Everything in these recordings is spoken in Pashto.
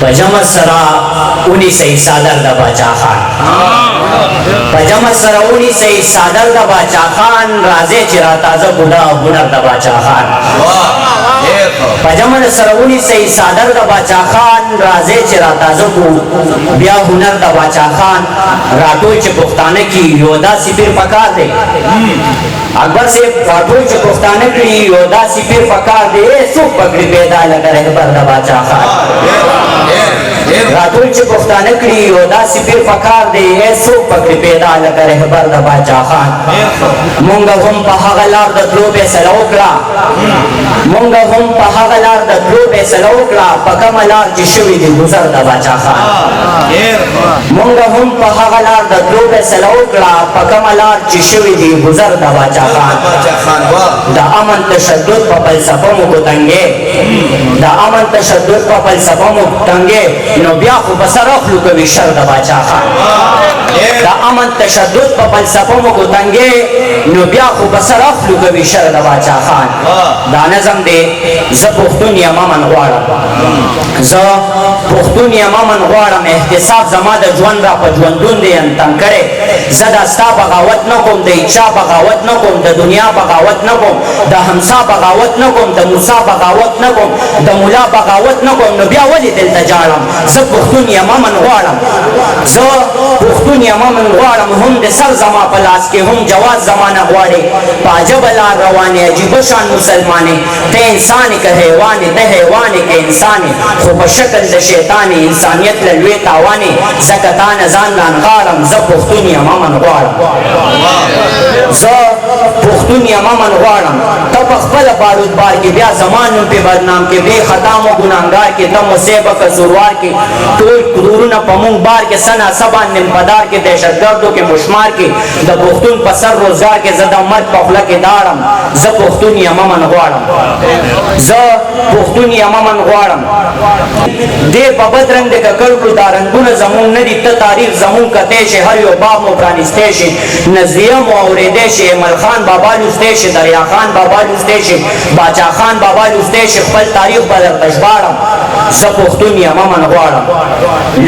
په جمع سره ونیسئ څادر د باچا خان، په جمع سره ونیسئ څادر د باچا خان، راځئ چې را تازه بوډا هنر د باچا خان. په جمع سره ونیسئ څادر د باچا خان، راځئ چې را تازه کو بیا هنر د باچا خان. راټول چې پښتانه کی یو داسې پیر پکار دی، اکبر صاحب، راټول چې پښتانه کړي یو داسې پیر پکار دی، څوک پکړي پیدا لکه رهبر د باچا خان. راټول چې پښتانه کړي یو داسې پیر پکار دی، څوک پکړي پیدا لکه رهبر د باچا خان. مونږ هم په هغه لار د تلو فیصله وکړه، مونږ هم په هغه لار د تلو فیصله وکړه، په کومه لار چې شوي دي ګذر د باچا خان. مونږ هم په هغه لار د تلو فیصله وکړه، په کومه لار چې شوي دي ګذر د باچا خان. د امن تشدد په فلسفه مو ګوتنګې، د امن تشدد په فلسفه مو ټنګې، نو بیا خو په سر اخلو کوي شر د باچا خان. د امن تشدد په فلسفه مو ګوتنګې، نو بیا خو په سر اخلو کوي شر د باچا خان. دا نظم دی. زه پښتون یم امن غواړم، زه پښتون یم امن غواړم، احتساب زما د ژوند را په ژوندون دی تنګ کړی. زه د ستا بغاوت نه کوم، د چا بغاوت نه کوم، د دنیا بغاوت نه کوم، د همسا بغاوت نه کوم، د موسی بغاوت نه کوم، د مولا بغاوت نه کوم، نو بیا ولې دلته ژاړم؟ زه پښتون یم امن غواړم، زه پښتون یم امن غواړم. هم د سر زما په لاس کې، هم جواز زما نه غواړي. په عجبه لار روانې، عجیبه شان مسلمانې، ته انسان که حیوان، ته حیوان که انسان، خو په شکل د شیطان، انسانیت له لوی تاوانې، ځکه تا نه ځان رانغاړم. زه پښتون یم امن غواړم، زه پښتون یم امن غواړم. ته په خپله بارود بار کې، بیا زما نوم پې بدنام کې، بې خطا مو ګناهګار کې، ته مصیبه قصوروار کې، ټول تورونه په مونږ بار کې، څه نا څه باندې پدار کې، دهشتګردو کې مشمار کې، د پښتون په سر روزګار کې، زه د مرګ په خوله کې داړم. زه پښتون یم امن غواړم، زه پښتون یم امن غواړم. ډېر په بد رنګ دې ککړ کړو، دا رنګونه زمونږ نه دي. ته تاریخ زمونږ کتی شي، هر یو باب مو پرانیستی شي، نظریه مو اورېدی شي، ایمل خان بابا لوستی شي، دریا خان بابا لوستی شي، باچا خان بابا لوستی شي، خپل تاریخ به درته ژباړم. زه پښتون یم امن غواړم.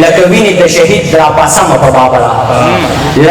لکه وینې د شهید راپاسمه په بابړه.